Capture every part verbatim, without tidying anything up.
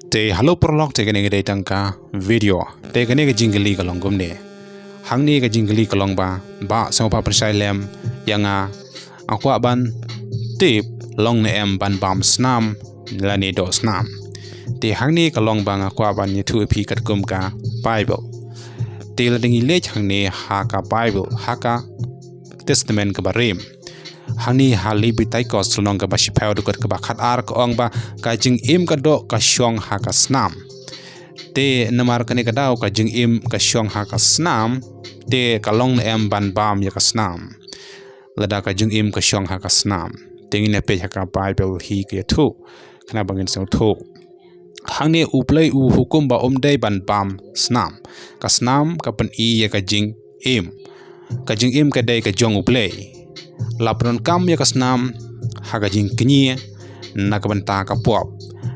Te hello paralok, te kane ka dei tang ka video. Te kane ka jingkylli ka long kumne. Hangne ka jingkylli ka long ba, ba sngewbha pynshai lem ïa nga, nga kwah ban tip long ne em ban bam snam lane doh snam. Te hangne ka long ba nga kwah ban ïathuh ïa phi katkum ka Bible. Te lada ngi leit hangne ha ka Bible, ha ka Testament kaba rim, hangne ha Lebitikos lynnong kaba shiphew dkhot kaba khatar ka ong ba ka jingim ka doh ka shong ha ka snam. Te namar kane ka daw ka jingim ka shong ha ka snam, te ka long ne em ban bam ïa ka snam lada ka jingim ka shong ha ka snam? Te ngin ïa peit ha ka Bible hi ka ïathuh, khnang ba ngin sngewthuh. Hangne U Blei u hukum ba ym dei ban bam snam. Ka snam ka pyni ïa ka jingim. Ka jingim ka dei ka jong U Blei. La pyndonkam ïa ka snam ha ka jingkñia na ka bynta ka pop.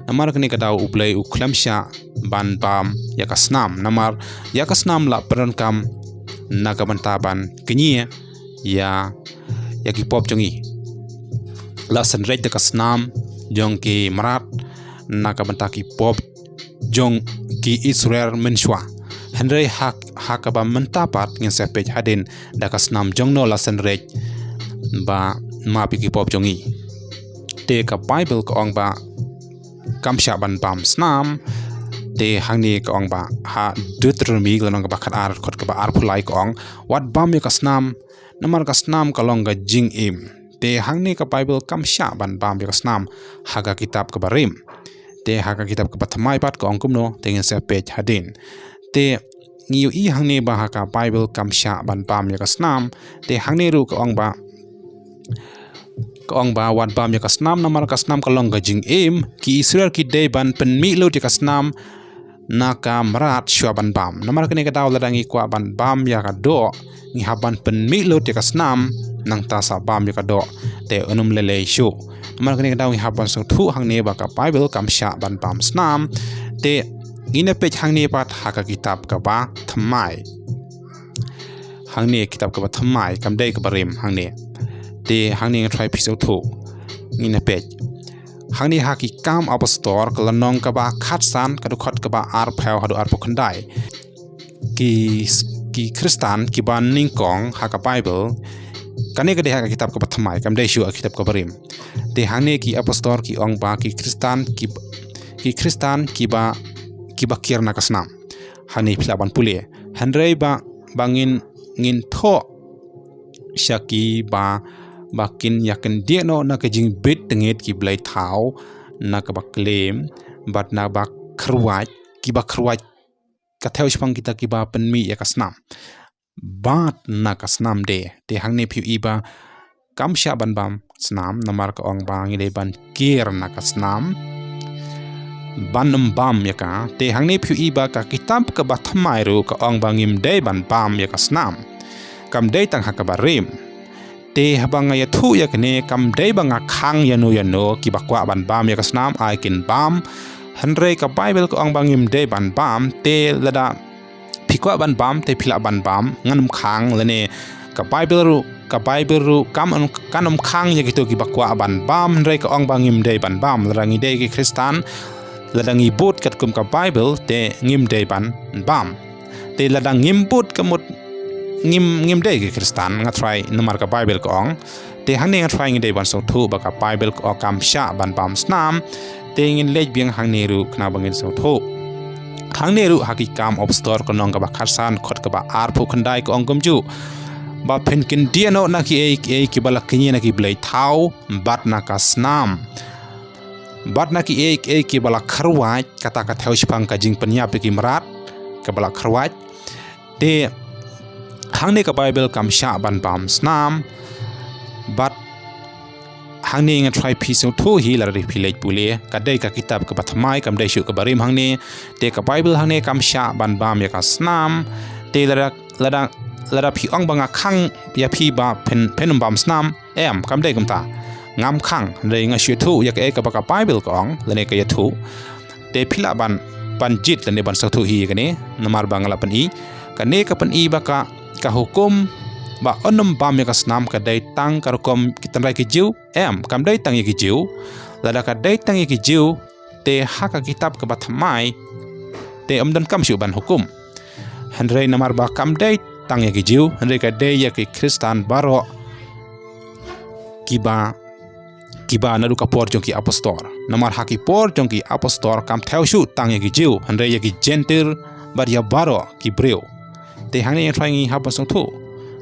Namar kane ka daw U Blei u khlem shah ban bam ïa ka snam. Namar ïa ka snam la pyndonkam na ka bynta ban kñia ïa, ïa ki pop jong ngi. La synreit da ka snam jong ki mrad na ka bynta ki pop jong ki Israel mynshuwa. Hynrei ha, ha kaba mynta pat ngin sa peit hadien da ka snam jong no la synreit ba map ïa ki pop jong ngi. Te ka Bible ka ong ba kam shah ban bam snam. Te hangne ka ong ba ha Deuteronomy lynnong kaba khatar dkhot kaba arphew lai ka ong, wat bam ïa ka snam, namar ka snam ka long ka jingim. Te hangne ka Bible kam shah ban bam ïa ka snam ha ka kitab kaba rim. Te ha ka kitab kaba thymmai pat ka ong kumno, te ngin sa peit hadien. Te ngi ïohi hangne ba ha ka Bible kam shah ban bam ïa ka snam. Te hangne ruh ka ong ba, ka ong ba wat bam ïa ka snam, namar ka snam ka long ka jingim. Ki Israel ki dei ban pynmih lut ïa ka snam na ka mrad shuwa ban bam. Namar kane ka daw lada ngi kwah ban bam ïa ka doh, ngi hap ban pynmih lut ïa ka snam, nangta sa bam ïa ka doh. Te un ym lei lei shuh. Namar kane ka daw ngi hap ban sngewthuh hangne ba ka Bible kam shah ban bam snam. Te ngin ïa peit hangne pat ha ka kitab kaba thymmai. Hangne kitab kaba thymmai, kam dei kaba rim hangne. Te hangne nga thrang phi sngewthuh. Ngin ïa peit. Hangne ha Ki Kam Apostol ka lynnong kaba khatsan, ka dkhot kaba arphew haduh arphew khyndai. Ki, ki Khristan kiba nyngkong ha ka Bible, kane ka dei ha ka kitab kaba thymmai, kam dei shuh ha kitab kaba rim. Te hangne ki apostol ki ong ba ki Khristan ki, ki Khristan kiba, kiba kiar na ka snam. Hangne phi lah ban pule. Hynrei ba, ba ngin, ngin thoh sha ki ba, ba kin ïa kyndiah noh na ka jingbit tyngit ki blei thaw, na kaba klim, bad na ba kyrwat, kiba kyrwat ka thew shaphang kita kiba pynmih ïa ka snam. Bad na ka snam de, te hangne phi ïohi ba kam shah ban bam snam, namar ka ong ba ngi dei ban kiar na ka snam ban ym bam ïa ka. Te hangne phi ïohi ba ka kitab kaba thymmai ruh ka ong ba ngim dei ban bam ïa ka snam. Kam dei tang ha kaba rim. Te haba nga ïathuh ïa kane, kam dei ba nga khang ïano ïano kiba kwah ban bam ïa ka snam ai kin bam. Hynrei ka Bible ka ong ba ngim dei ban bam. Te lada phi kwah ban bam, te phi lah ban bam, ngan ym khang. Lane ka Bible ruh, ka Bible ruh kam ym, kan ym khang ïa kito kiba kwah ban bam. Hynrei ka ong ba ngim dei ban bam. Lada ngi dei ki Khristan, lada ngi bud katkum ka Bible, te ngim dei ban bam. Te lada ngim bud ka mut ngim, ngim dei ki Khristan, nga thrang namar ka Bible ka ong. Te hangne nga thrang ngi dei ban sngewthuh ba ka Bible ka ong kam shah ban bam snam. Te ngin leit biang hangne ruh khnang ba ngin sngewthuh. Hangne ruh ha Ki Kam Apostol ka lynnong kaba khatsan, dkhot kaba arphew khyndai ka ong kumjuh. Ba phin kyndiah noh na kiei kiei kiba la kñia na ki blei thaw, bad na ka snam. Bad na kiei kiei kiba la kyrwat, kata ka thew shaphang ka jingpynïap ïa ki mrad, kaba la kyrwat. Te hangne ka Bible kam shah ban bam snam. Bad hangne nga thrang phi sngewthuh hi, lada phi leit pule, ka dei ka kitab kaba thymmai, kam dei shuh kaba rim hangne. Te ka Bible hangne kam shah ban bam ïa ka snam. Te lada, lada, lada phi ong ba nga khang ïa phi ba phin, phin ym bam snam, em, kam dei kumta. Ngam khang, hynrei nga shu ïathuh ïa kaei kaba ka Bible ka ong, lane ka ïathuh. Te phi lah ban, ban jied lane ban sngewthuh hi ïa kane, namar ba nga la pyni. Kane ka pyni ba ka, ka hukum ba un ym bam ïa ka snam ka dei tang ka rukom ki tynrai ki Jiw, em, kam dei tang ïa ki Jiw. Lada ka dei tang ïa ki Jiw, Te ha ka kitab kaba thymmai te ym donkam shuh ban hukum. Hynrei namar ba kam dei tang ïa ki Jiw, hynrei ka dei ïa ki Khristan baroh kiba, kiba naduh ka por jong ki apostol. Namar ha ki por jong ki apostol kam thew shuh tang ïa ki Jiw, hynrei ïa ki Jentil bad ïa baroh ki briew. Te hangne ngi thrang ngi hap ban sngewthuh,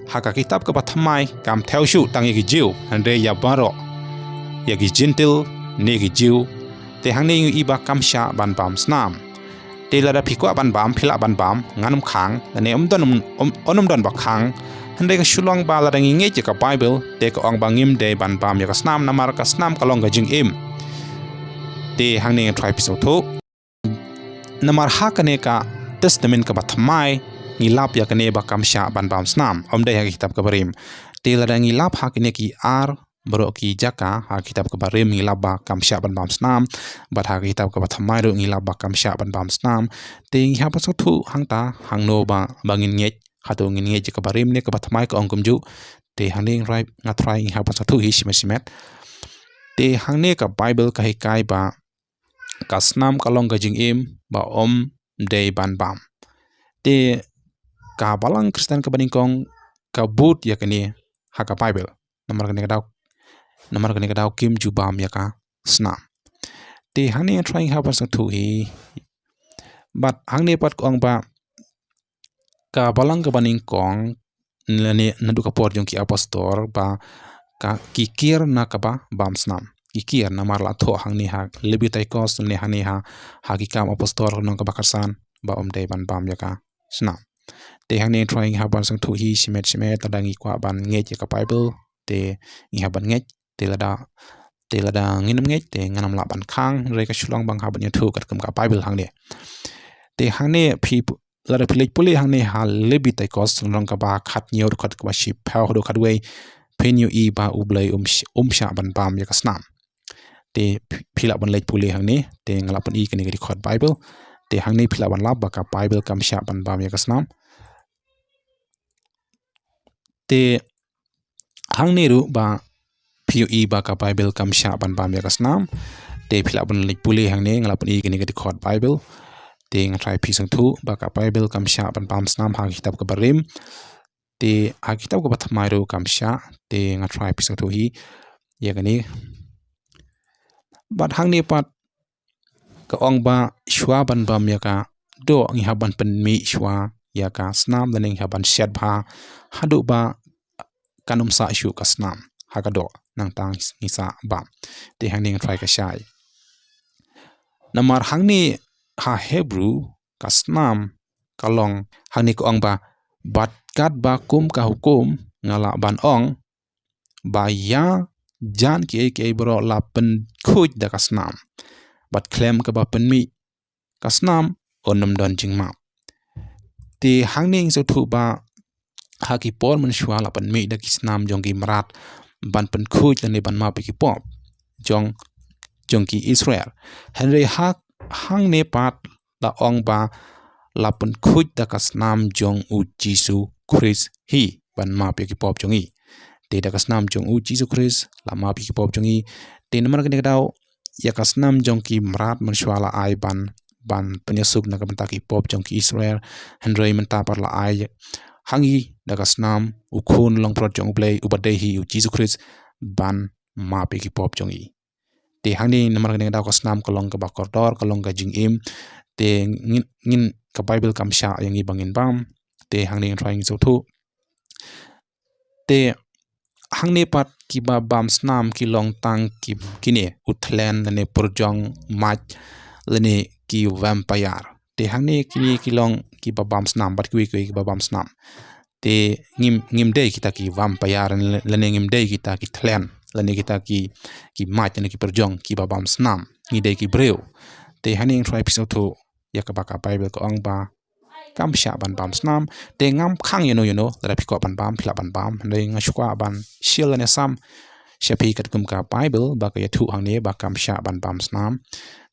ha ka kitab kaba thymmai kam thew shuh tang ïa ki Jiw, hynrei ïa baroh, ïa ki Jentil ne ki Jiw. Te hangne ngi ïohi ba kam shah ban bam snam. Te lada phi kwah ban bam, phi lah ban bam, ngan ym khang, lane ym don, ym, ym, ym don ba khang. Hynrei ka shu long ba lada ngi ngeit ïa ka Baibl, te ka ong ba ngim dei ban bam ïa ka snam, namar ka snam ka long ka jingim. Te hangne ngi thrang phi sngewthuh. Namar ha kane ka Testament kaba thymmai ngi lap ïa kane ba kam shah ban bam snam, ym dei ha ka kitab kaba rim. Te lada ngi lap ha kine ki ar baroh ki jaka, ha ka kitab kaba rim ngi lap ba kam shah ban bam snam, bad ha ka kitab kaba thymmai ruh ngi lap ba kam shah ban bam snam. Te ngi hap ban sngewthuh hangta hangno ba, ba ngin ngeit, hato ngin ngeit ïa kaba rim ne kaba thymmai, ka ong kumjuh. Te hangne ngi thrang, nga thrang ngi hap ban sngewthuh hi shimet shimet. Te hangne ka Baibl ka hikai ba ka snam ka long ka jingim ba ym dei ban bam. Te ka balang Khristan kaba nyngkong ka bud ïa kane ha ka Baibl. Namar kane ka daw, namar kane ka daw kim ju bam ïa ka snam. Te hangne ngi thrang ngi hap ban sngewthuh hi. Bad hangne pat ka ong ba ka balang kaba nyngkong, lane naduh ka por jong ki apostol, ba ka ki kiar na kaba bam snam. Ki kiar namar la thoh hangne ha Leviticus, lane hangne ha, ha Ki Kam Apostol lynnong kaba khatsan, ba ym dei ban bam ïa ka snam. Te hangne ngi thrang ngi hap ban sngewthuh hi shimet shimet, lada ngi kwah ban ngeit ïa ka Baibl, te ngi hap ban ngeit, te lada, te lada ngin ym ngeit, te ngan ym lah ban khang, hynrei ka shu long ba nga hap ban ïathuh katkum ka Baibl hangne. Te hangne phi, lada phi leit pule hangne ha Leviticus lynnong kaba khathynñiew, dkhot kaba shiphew haduh khatwei, phin ïohi ba U Blei um sh-, um shah ban bam ïa ka snam. Te phi, phi lah ban leit pule hangne, te nga lah pyni kane ka dkhot Baibl. Te hangne phi lah ban lap ba ka Baibl kam shah ban bam ïa ka snam. Te hangne ruh ba phi ïohi ba ka Baibl kam shah ban bam ïa ka snam. Te phi lah ban leit pule hangne, nga lah pyni kane ka dkhot Baibl. Te nga thrang phi sngewthuh ba ka Baibl kam shah ban bam snam ha ka kitab kaba rim. Te ha ka kitab kaba thymmai ruh kam shah, te nga thrang phi sngewthuh hi ïa kane. Bad hangne pat ka ong ba shuwa ban bam ïa ka doh ngi hap ban pynmih shuwa ïa ka snam, lane ngi hap ban shet bha haduh ba kan ym sah shuh ka snam ha ka doh, nangta ngi sah bam. Te hangne nga thrang ka shai. Namar hangne ha Hebru ka snam ka long, hangne ka ong ba, bad katba kum ka hukum nga lah ban ong ba ïa jan kiei kiei baroh la pynkhuid da ka snam, bad khlem kaba pynmih ka snam un ym don jingmap. Te hangne ngi sngewthuh ba ha ki por mynshuwa la pynmih da ki snam jong ki mrad ban pynkhuid lane ban map ïa ki pop jong, jong ki Israel. Hynrei ha hangne pat la ong ba la pynkhuid da ka snam jong U Jisu Khrist hi ban map ïa ki pop jong ngi. Te da ka snam jong U Jisu Khrist la map ïa ki pop jong ngi. Te namar kane ka daw ïa ka snam jong ki mrad mynshuwa la ai ban, ban pynïasuk na ka bynta ki pop jong ki Israel. Hynrei mynta pat la ai ha ngi da ka snam U Khun Longpyrot jong U Blei, uba dei hi U Jisu Khrist, ban map ïa ki pop jong ngi. Te hangne namar kane ka daw ka snam ka long kaba kordor, ka long ka jingim. Te ngin, ngin, ka Baibl kam shah ïa ngi ba ngin bam. Te hangne nga thrang ngi sngewthuh. Te hangne pat kiba bam snam ki long tang ki, kine u thlen lane pyrjong mait lane ki vampire. Te hangne kine ki long kiba bam snam bad kiwei kiwei kiba bam snam. Te ngim, ngim dei kita ki vampire lane ngim dei kita ki thlen lane kita ki, ki mait lane ki pyrjong kiba bam snam. Ngi dei ki briew. Te hangne nga thrang phi sngewthuh ïa kaba ka Baibl ka ong ba kam shah ban bam snam. Te ngam khang ïano ïano, lada phi kwah ban bam phi lah ban bam. Hynrei nga shu kwah ban share lane sam sha phi katkum ka Baibl ba ka ïathuh hangne ba kam shah ban bam snam.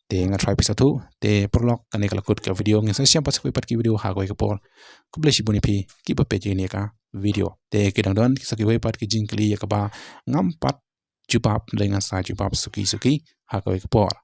Te nga thrang phi sngewthuh. Te paralok, kane ka la kut ka video, ngin sa ïashem pat sa kawei pat ki video ha kawei ka por. Khublei shibun ïa phi kiba peit ïa kane ka video. Te ki dang don sa kiwei pat ki jingkylli ïa kaba ngam pat jubab, hynrei ngan sa jubab suki suki ha kawei ka por.